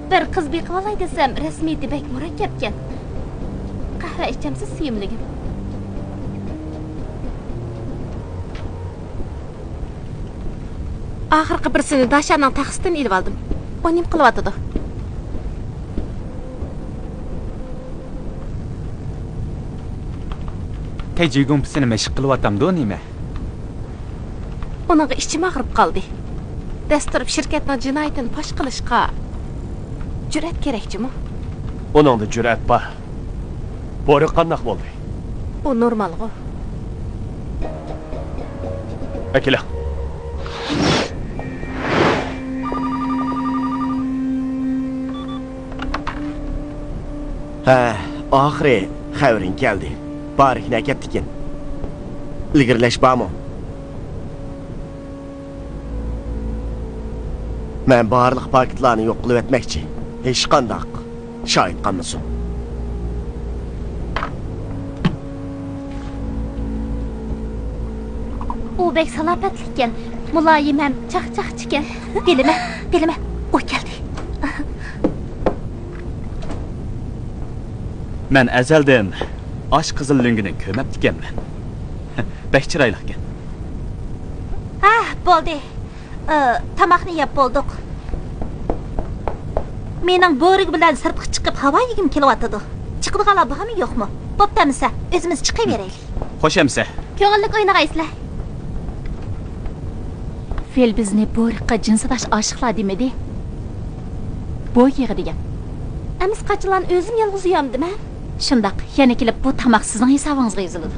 بىر قىز بېقىۋالاي دېسەم، رەسمىيىتى بەك مۇرەككەپكەن. قەھۋە ئىچەمسىز، سۆيۈملۈكۈم؟ ئاخىرقى بىرسىنى داشانىڭ تەخسىدىن ئېلىۋالدىم. ئۇ نېمە قىلىۋاتىدۇ؟ تەيجۈگۈڭ پىسىنى مەشىق قىلىۋاتامدۇ نېمە؟ ئۇنىڭغا ئىچىم ئاغرىپ قالدى. دەس تۇرۇپ شىركەتنىڭ جىنايىتىنى پاش قىلىشقا جۈرئەت كېرەك جۇمۇ. ئۇنىڭدا جۈرئەت بار. بورى قانداق بولدى؟ ئۇ نورمالغۇ. ئەكېلىڭ. ھە، ئاخىرى خەۋىرىڭ كەلدى. بارىكىنى ئەكەپتىكىن. ئىلگىرىلەش بارمۇ؟ مەن بارلىق پاكىتلارنى يوق قىلىۋەتمەكچى. ھېچقانداق شاھىت قالمىسۇن. ئۇ بەك سالاپەتلىككەن، مۇلايىم ھەم چاقچاقچىكەن. بىلىمەن، بىلىمەن، ئۇ كەلدى. مەن ئەزەلدىن ئاشۇ قىزىل لۆڭگىنى كۆرمەپتىكەنمەن. بەك چىرايلىقكەن. ھە، بولدى. ئى، تاماقنى يەپ بولدۇق. مېنىڭ بورىك بىلەن سىرتقا چىقىپ ھاۋا يېگۈم كېلىۋاتىدۇ. چىقىدىغانلار بارمۇ يوقمۇ؟ بوپتۇ ئەمىسە، ئۆزىمىز چىقىۋېرەيلى. خوش ئەمىسە. كۆڭۈللۈك ئوينىغايسىلەر. فىل بىزنى بورىكقا جىنسىداش ئاشىقلار دېمىدى. بوي يىغىدىكەن. ئەمىسە قاچىلان ئۆزۈم يالغۇز يۈرەمدىمەن. شۇنداق، يەنە كېلىپ بۇ تاماق سىزنىڭ ھېسابىڭىزغا يېزىلىدۇ.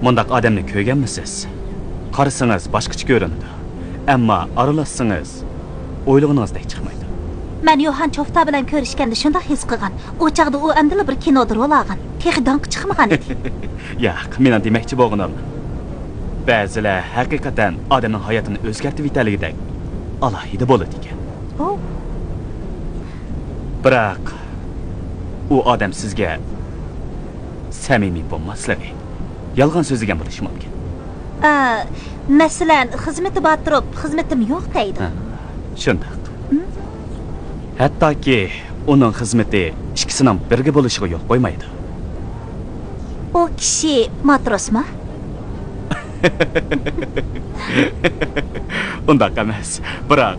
مۇنداق ئادەمنى كۆرگەنمىسىز؟ قارىسىڭىز باشقىچە كۆرۈنىدۇ. ئەمما ئارىلاشسىڭىز ئويلىغىنىڭىزدەك چىقمايدۇ. مەن يوھان چوفتا بىلەن كۆرۈشكەندە شۇنداق ھېس قىلغان. ئۇ چاغدا ئۇ ئەمدىلا بىر كىنودا رول ئالغان. تېخى داڭقى چىقمىغان ئىدى. ياق، مېنىڭ دېمەكچى بولغىنىم، بەزىلەر ھەقىقەتەن ئادەمنىڭ ھاياتىنى ئۆزگەرتىۋېتەلىگۈدەك ئالاھىدە بولىدىكەن. ئۇ بىراق، ئۇ ئادەم سىزگە سەمىمىي بولماسلىقى، يالغان سۆزلىگەن بولۇشى مۇمكىن. ئا، مەسىلەن، خىزمىتى بار تۇرۇپ، خىزمىتىم يوق دەيدۇ. ھە، شۇنداق. ھەتتاكى ئۇنىڭ خىزمىتى ئىككىسىنىڭ بىرگە بولۇشىغا يول قويمايدۇ. ئۇ كىشى ماتروسمۇ؟ ئۇنداق ئەمەس. بىراق،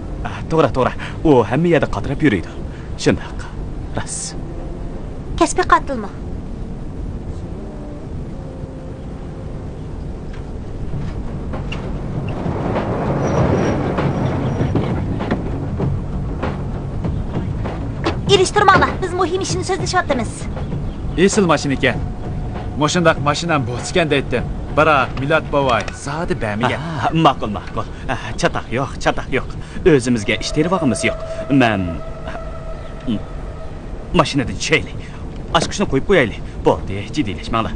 توغرا، توغرا. ئۇ ھەممە يەردە قاتراپ يۈرىدۇ. شۇنداق. راست. كەسپىي قاتىلمۇ؟ ئېلىشتۇرماڭلار، بىز مۇھىم ئىشنى سۆزلىشىۋاتىمىز. ئېسىل ماشىنا ئىكەن. مۇشۇنداق ماشىنام بولسىكەن دەيتتىم. بىراق مىلاد بوۋاي زادى بەرمىگەن. ئاھ، ماقۇل، ماقۇل. ئاھ، چاتاق يوق، چاتاق يوق. ئۆزىمىزگە ئىش تېرىۋالغۇمىز يوق. مەن، ماشىنىدىن چۈشەيلى. ئاچقۇچنى قويۇپ قويايلى. بولدى، جىددىيلەشمەڭلار.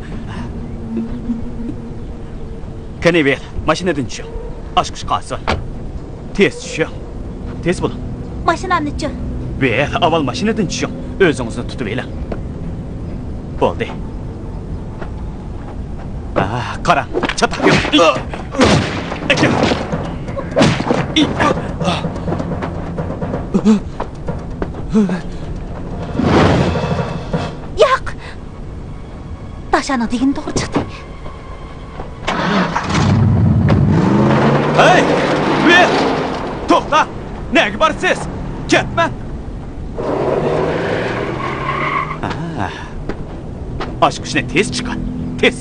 قېنى، بېر، ماشىنىدىن چۈشۈڭ. ئاچقۇچ قالسۇن. تېز چۈشۈڭ. تېز بولۇڭ. ماشىنامنى چۈشۈر. بېر، ئاۋۋال ماشىنىدىن چۈشۈڭ. ئۆزىڭىزنى تۇتۇۋېلىڭ. بولدى. ئاھ، قاراڭ، چاتاق يوق. ئەكەل. ياق! داشانىڭ دېگىنى توغرا چىقتى. ھەي! ۋىل! توختا! نەگە بارىسىز؟ كەتمەڭ! ئاچقۇچنى تېز چىقار، تېز!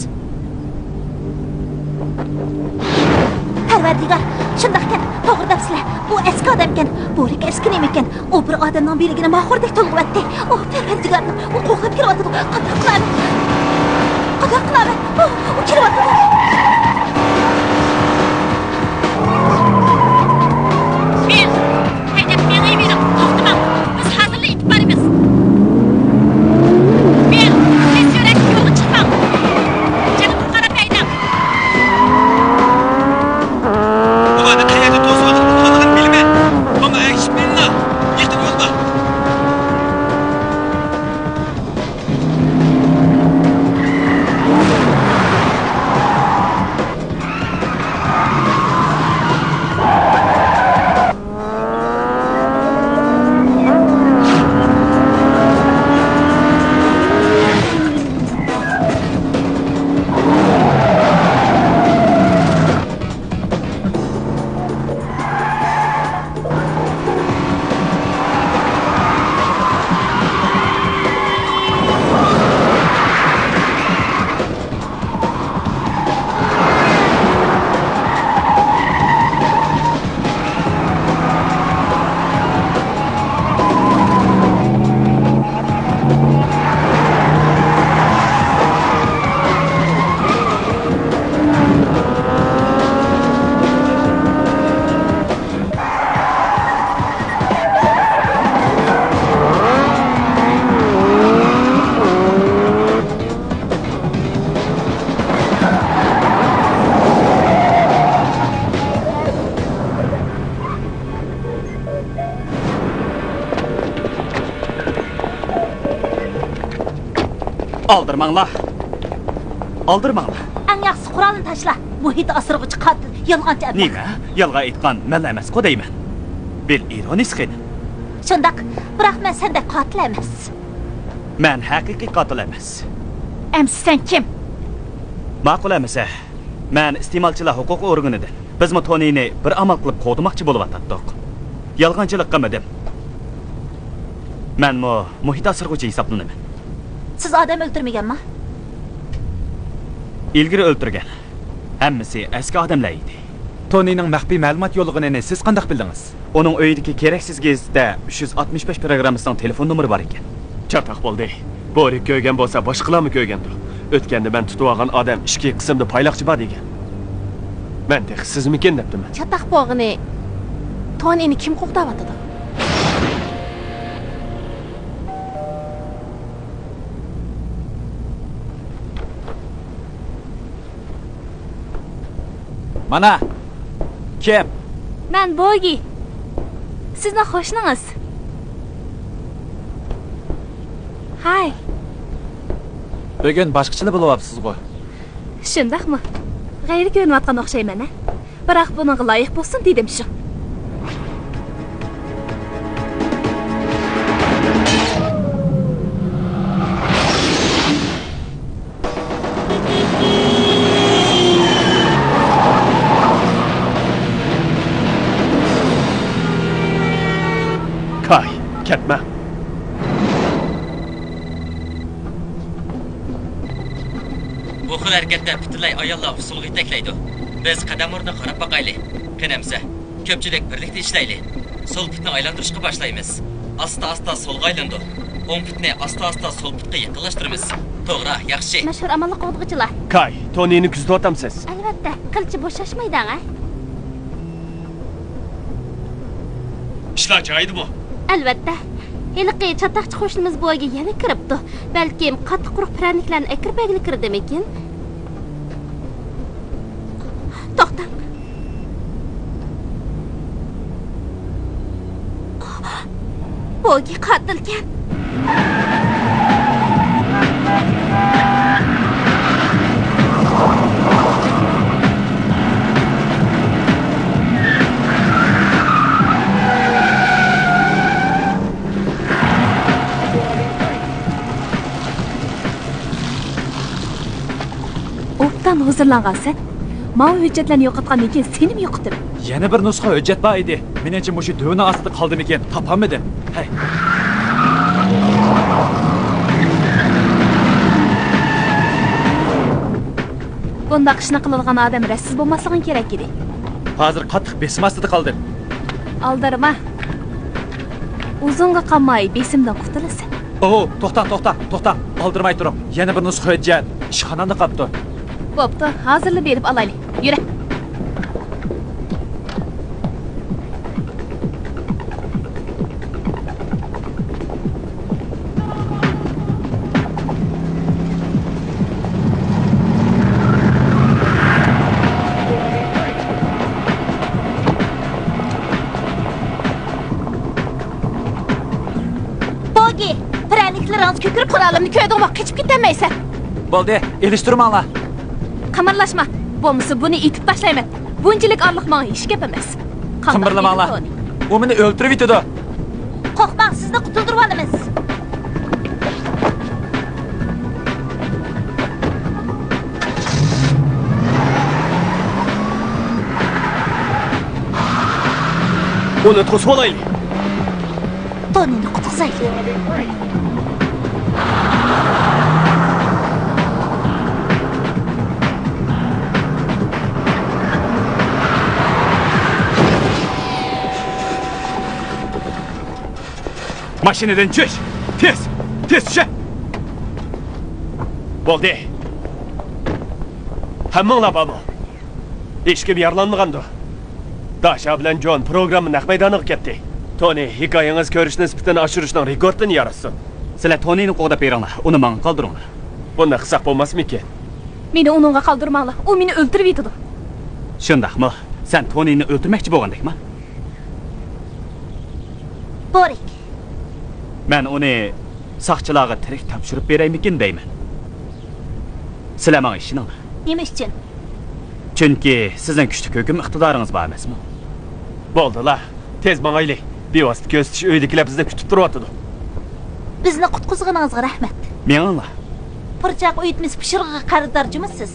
پەرۋەردىگار، شۇنداقكەن، توغرا دەپسىلەر. ئۇ ئەسكى ئادەمكەن. بۇ ئەسكى نېمىكەن؟ ئۇ بىر ئادەمنىڭ بىلىكىنى ماخۇردەك تولغىۋەتتى. ئۇ پەرۋەردىگارنىڭ، ئۇ قوغلاپ كېلىۋاتىدۇ. قانداق قىلارمەن؟ قانداق قىلارمەن؟ ئۇ، ئۇ كېلىۋاتىدۇ. بىل، ھەيدەپ مېڭىۋېرىڭ، توختىماڭ. بىز ھازىرلا يېتىپ بارىمىز. بىل، تېز يۈرۈڭ، يولغا چىقماڭ. جەنۇبقا قاراپ ھەيدەڭ. ئۇلارنى قەيەردە توسۇۋالغىلى بولىدىغانلىقىنى بىلىمەن. ئەمما ئەگىشىپ مېڭىڭلار. يېقىن يول بار. ئالدىرىماڭلار! ئالدىرىماڭلار! ئەڭ ياخشىسى قورالنى تاشلا! مۇھىت ئاسرىغۇچى قاتىل، يالغانچى ئەبلەخ! نېمە؟ يالغان ئېيتقان مەنلا ئەمەسقۇ دەيمەن. بىل ئىرونىس خېنىم. شۇنداق، بىراق مەن سەندەك قاتىل ئەمەس. مەن ھەقىقىي قاتىل ئەمەس. ئەمىسە سەن كىم؟ ماقۇل ئەمىسە. مەن ئىستېمالچىلار ھوقۇقى ئورگىنىدىن. بىزمۇ تونىنى بىر ئامال قىلىپ قوغدىماقچى بولۇۋاتاتتۇق. يالغانچىلىق قىلمىدىم. مەنمۇ مۇھىت ئاسرىغۇچى ھېسابلىنىمەن. سىز ئادەم ئۆلتۈرمىگەنما؟ ئىلگىرى ئۆلتۈرگەن. ھەممىسى ئەسكى ئادەملەر ئىدى. تونىنىڭ مەخپىي مەلۇمات يوللىغىنىنى سىز قانداق بىلدىڭىز؟ ئۇنىڭ ئۆيىدىكى كېرەكسىز گېزىتتە ئۈچ يۈز ئاتمىش بەش پىروگراممىسىنىڭ تېلېفون نومۇرى بار ئىكەن. چاتاق بولدى. بورىك كۆرگەن بولسا، باشقىلارمۇ كۆرگەندۇ. ئۆتكەندە مەن تۇتۇۋالغان ئادەم ئىچكى قىسىمدا پايلاقچى بار دېگەن. مەن تېخى سىزمىكىن دەپتىمەن. چاتاق بولغىنى، تونىنى كىم قوغداۋاتىدۇ؟ مانا، كىم؟ مەن بوگى. سىزنىڭ قوشنىڭىز. ھاي. بۈگۈن باشقىچىلا بولۇۋاپسىزغۇ؟ شۇنداقمۇ؟ غەيرىي كۆرۈنۈۋاتقان ئوخشايمەن، ھە؟ بىراق بۇنىڭغا لايىق بولسۇن دېدىم شۇ. كاي، كەتمە. بۇ خىل ھەرىكەتتە پۈتۈنلەي ئاياللار ئۇسسۇلغا يېتەكلەيدۇ. بىز قەدەم ئورنىغا قاراپ باقايلى. قېنى ئەمىسە، كۆپچىلىك بىرلىكتە ئىشلەيلى. سول پۇتنى ئايلاندۇرۇشقا باشلايمىز. ئاستا-ئاستا سولغا ئايلىنىدۇ. ئوڭ پۇتنى ئاستا-ئاستا سول پۇتقا يېقىنلاشتۇرىمىز. توغرا، ياخشى. مەشھۇر ئامانلىق قوغدىغۇچىلار. كاي، تونىنى كۆزىتىۋاتامسىز؟ ئەلۋەتتە، قىلچە بوشاشمايدىغا. ئىشلار جايىدىمۇ؟ ئەلۋەتتە. ھېلىقى چاتاقچى قوشنىمىز بويىگە يەنە كىرىپتۇ. بەلكىم قاتتىق قۇرۇق پىرەنىكلەرنى ئەكىرىپ بەرگىلى كىردىمىكىن؟ توختاڭ. بوگى قاتىلكەن. ئوبدان ھۇزۇرلانغانسەن. ماۋۇ ھۆججەتلەرنى يوقاتقاندىن كېيىن سېنىمۇ يوقىتىمەن. يەنە بىر نۇسخا ھۆججەت بار ئىدى. مېنىڭچە مۇشۇ دۆۋىنىڭ ئاستىدا قالدىمىكىن، تاپالمىدىم. ھەي. بۇنداق ئىشنى قىلىدىغان ئادەم رەتسىز بولماسلىقىڭ كېرەك ئىدى. ھازىر قاتتىق بېسىم ئاستىدا قالدىم. ئالدىرىما. ئۇزۇنغا قالماي بېسىمدىن قۇتۇلىسەن. ئوھو، توختاڭ، توختاڭ، توختاڭ. ئالدىرىماي تۇرۇڭ. يەنە بىر نۇسخا ھۆججەت ئىشخانامدا قاپتۇ. بوپتۇ، ھازىرلا بېرىپ ئالايلى. يۈرە. بوگى، پىرەنىكلىرىڭىز كۆكىرىپ، قورالىمنى كۆردۈڭمۇ؟ قېچىپ كېتەلمەيسەن. بولدى، ئېلىشتۇرماڭلار. قىمىرلاشما. بولمىسا بۇنى ئېتىپ تاشلايمەن. بۇنچىلىك ئارىلىق ماڭا ھېچ گەپ ئەمەس. قانداق قىمىرلىماڭلار. دېدىم تونى؟ ئۇ مېنى ئۆلتۈرۈۋېتىدۇ. قورقماڭ، سىزنى قۇتۇلدۇرۇۋالىمىز. ئۇنى توسۇۋالايلى. تونىنى قۇتقۇزايلى. ماشىنىدىن چۈش! تېز! تېز چۈشە! بولدى. ھەممىڭلار بارمۇ؟ ھېچكىم يارىلانمىغاندۇ؟ داشا بىلەن جون پروگرامما نەق مەيدانىغا كەتتى. تونى، ھېكايىڭىز كۆرۈش نىسبىتىنى ئاشۇرۇشنىڭ رېكورتىنى ياراتسۇن. سىلەر تونىنى قوغداپ بېرىڭلار، ئۇنى ماڭا قالدۇرۇڭلار. بۇنداق قىلساق بولماسمىكىن؟ مېنى ئۇنىڭغا قالدۇرماڭلار، ئۇ مېنى ئۆلتۈرۈۋېتىدۇ. شۇنداقمۇ؟ سەن تونىنى ئۆلتۈرمەكچى بولغاندەكما؟ بورىك. مەن ئۇنى ساقچىلارغا تىرىك تاپشۇرۇپ بېرەيمىكىن دەيمەن. سىلەر ماڭا ئىشىنىڭلار. نېمە ئۈچۈن؟ چۈنكى سىزنىڭ كۈچلۈك ھۆكۈم ئىقتىدارىڭىز بار ئەمەسمۇ؟ بولدىلا، تېز ماڭايلى. بىۋاسىتە كۆزىتىش ئۆيىدىكىلەر بىزنى كۈتۈپ تۇرۇۋاتىدۇ. بىزنى قۇتقۇزغىنىڭىزغا رەھمەت. مېڭىڭلار. پۇرچاق ئۆيۈتمىسى پىشۇرىقىغا قەرزدارچىمۇ سىز؟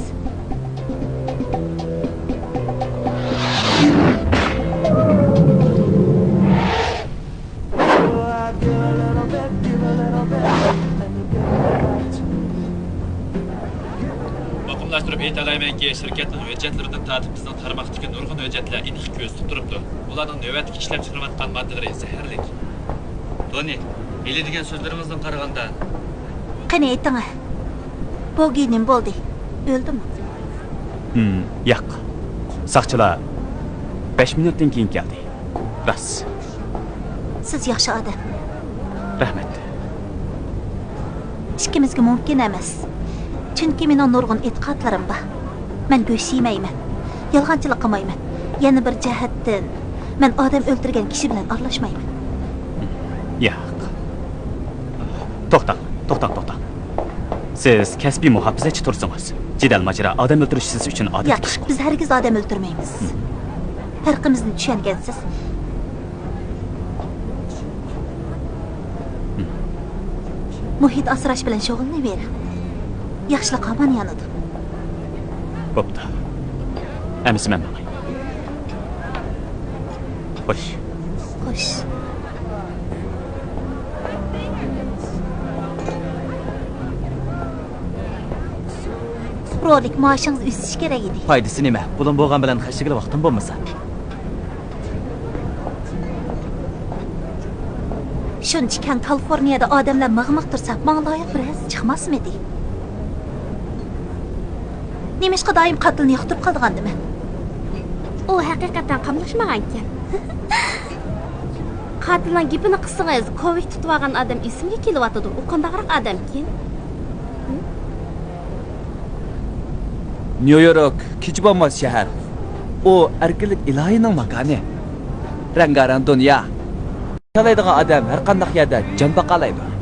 تارتىپ بىزنىڭ تارماقتىكى نۇرغۇن ھۆججەتلەر ئېنىق كۆرسىتىپ تۇرۇپتۇ. ئۇلارنىڭ نۆۋەتتىكى ئىشلەپ چىقىرىۋاتقان ماددىلىرى زەھەرلىك. تونى، ھېلى دېگەن سۆزلىرىڭىزدىن قارىغاندا. قېنى ئېيتىڭە، بوگى نېمە بولدى؟ ئۆلدىمۇ؟ ھىم، ياق. ساقچىلار بەش مىنۇتتىن كېيىن كەلدى. راست. سىز ياخشى ئادەم. رەھمەت. ئىككىمىزگە مۇمكىن ئەمەس. چۈنكى مېنىڭ نۇرغۇن ئېتىقادلىرىم بار. مەن گۆش يېمەيمەن. يالغانچىلىق قىلمايمەن. يەنە بىر جەھەتتىن، مەن ئادەم ئۆلتۈرگەن كىشى بىلەن ئارىلاشمايمەن. ياق. توختاڭ، توختاڭ، توختاڭ. سىز كەسپىي مۇھاپىزەتچى تۇرسىڭىز، جېدەل ماجىرا، ئادەم ئۆلتۈرۈش سىز ئۈچۈن ئادەتتىكى ياق، ئىش. بىز ھەرگىز ئادەم ئۆلتۈرمەيمىز. ھەرىقىمىزنى چۈشەنگەنسىز. مۇھىت ئاسراش بىلەن شۇغۇللىنىۋېرىڭ. ياخشىلىق ھامان يانىدۇ. بوپتۇ. ئەمىسە مەن ماڭاي. خوش. خوش. رولىك، مائاشىڭىز ئۆسۈشى كېرەك ئىدى. پايدىسى نېمە؟ پۇلۇم بولغان بىلەن خەجلىگىلى ۋاقتىم بولمىسا. شۇنچە كەڭ كالىفورنىيەدە ئادەملەر مىغ-مىغ تۇرسا، ماڭا لايىق بىر ھەرىسى چىقماسمىدى؟ نېمىشقا دائىم قاتىلنى ياقتۇرۇپ قالىدىغاندىمەن؟ ئۇ ھەقىقەتەن قاملاشمىغانىكەن. قاتىلنىڭ گېپىنى قىلسىڭىز، كوۋىك تۇتۇۋالغان ئادەم ئېسىمگە كېلىۋاتىدۇ. ئۇ قانداقراق ئادەمكىن؟ نيۇ يورك كېچە بولماس شەھەر. ئۇ ئەركىنلىك ئىلاھىنىڭ ماكانى. رەڭگارەڭ دۇنيا. ياشالايدىغان ئادەم ھەرقانداق يەردە جان باقالايدۇ.